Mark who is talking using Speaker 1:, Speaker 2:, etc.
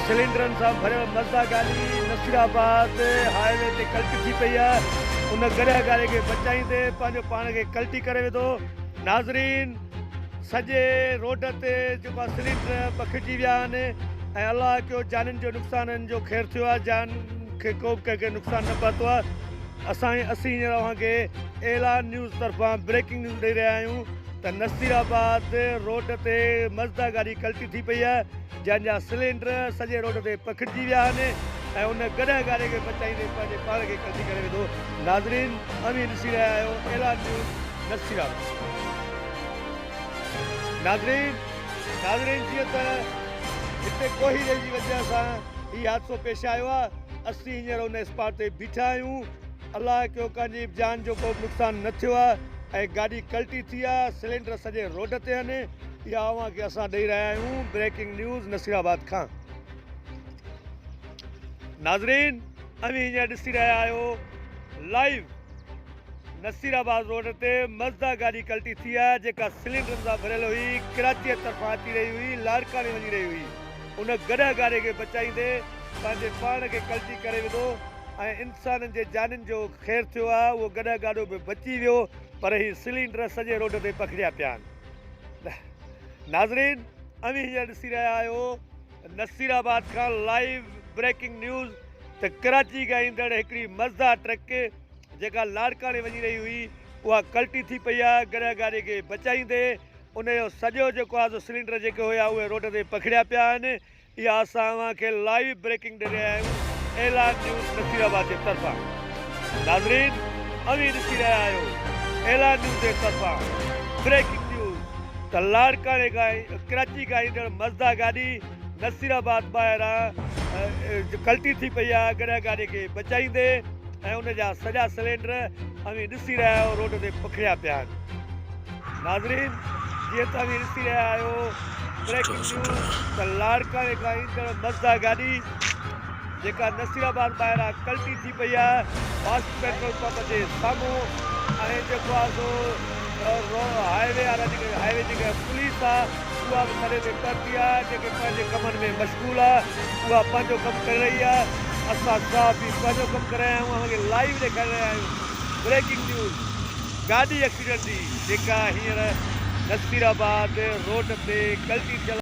Speaker 1: سلينڊرن سان ڀريل مزدا گاڏي نصيرآباد هاء وي تي ڪلٽي ٿي پئي آهي ان گڏهه گاڏي کي بچائيندي پنهنجو پاڻ کي ڪلٽي ڪري وڌو. ناظرين سڄي روڊ تي جيڪو آهي سلينڊر پکڙجي ويا آهن ۽ الله ڪيو جانين جو نقصانن جو خير ٿيو آهي جان کي ڪو به ڪنهن کي نقصان نه پهتو آهي اسان اسين هينئر اوهان کي اعلان نيوز طرفان بريڪنگ نيوز ڏئي رهيا آهيون ته نصير آباد روڊ تي مزدا گاڏي ڪلٽي ٿي پئي آهي جنهن جا سلينڊر سڄي روڊ تي پکڙجي ويا آهن ۽ ان گڏهه گاڏي کي بچائيندي پنهنجي پاڻ کي ڪلٽي ڪري وڌو. ناظرين اوهين ڏسي رهيا آهيو اعلان نيوز نصير آباد. ناظرين ناظرين جيئن ته هتي ڪوهيڙي جي وجهه سان هي حادثو پيش آيو آهي اسين هينئر ان اسپاٽ تي بيٺا آهيون الله ڪيو ڪنهن جي به جان جو ڪو به نقصان نه ٿيو آهي ۽ گاڏي ڪلٽي ٿي آهي سلينڊر سڄي روڊ تي آهن اها اوهان کي اسان ڏئي رهيا آهيون بريڪنگ نيوز نصير آباد کان. ناظرين اوهين هينئر ڏسي رهيا آهيو لائيو نصير آباد روڊ تي مزدا گاڏي ڪلٽي ٿي آهي جيڪا سلينڊرن سان ڀريل هئي ڪراچيء طرفان اچي رهي هئي لاڙڪاڻي وڃي رهي هئي ان گڏهه گاڏي کي بچائيندي پنهنجي پاڻ کي ڪلٽي ڪري وڌو ۽ انسانن جي جانين جو خير ٿيو آهي اهو گڏهه گاڏو به بچي ويو پر هي سلينڊر سڄي روڊ تي پکڙيا پيا آهن. ناظرين اوهين هينئر ڏسي رهيا آهيو نصير آباد کان لائيو بريڪنگ نيوز ته ڪراچي کان ايندڙ هڪڙي مزدا ٽرڪ جيڪا لاڙڪاڻي وڃي رهي هئي اها ڪلٽي ٿي پئي آهي گڏهه گاڏي کي بچائيندي ان جو سڄو جيڪو آهي سو سلينڊر جيڪي هيا اهي روڊ تي پکڙيا پيا آهن اها اسان اوهان کي لائيو بريڪنگ ڏئي رهيا آهيون اعلان نيوز نصير آباد جي طرفان ناظرين اوهين ڏسي رهيا آهيو اعلان نيوز جي طرفان بريڪنگ نيوز ته لاڙڪاڻي کان ڪراچي کان ايندڙ مزدا گاڏي نصير آباد ٻاهران ڪلٽي ٿي پئي آهي گڏهه گاڏي کي بچائيندي ۽ ان جا سڄا سلينڊر اوهين ڏسي رهيا آهيو روڊ تي پکڙيا پيا آهن. ناظرين جيئن ته اوهين ڏسي رهيا آهيو
Speaker 2: سٺو
Speaker 1: بريڪنگ
Speaker 2: سٺو.
Speaker 1: نيوز ته لاڙڪاڻي کان ايندڙ مزدا گاڏي جيڪا نصير آباد ٻاهران ڪلٽي ٿي پئي آهي فاسٽ پيٽرول پمپ جي سامهون ۽ جيڪو آهي سو هاء وي وارا جيڪي هاء وي جيڪا پوليس آهي اها به سڙي تي پهتي آهي جيڪي پنهنجي ڪمن ۾ مشغول آهي اها پنهنجو ڪم ڪري رهي آهي اسان صحافي پنهنجو ڪم ڪري رهيا آهيون اوهان کي لائيو ڏيکاري رهيا آهيون بريڪنگ نيوز گاڏي ايڪسيڊنٽ جي جيڪا هينئر نصير آباد روڊ تي ڪلٽي ٿيل.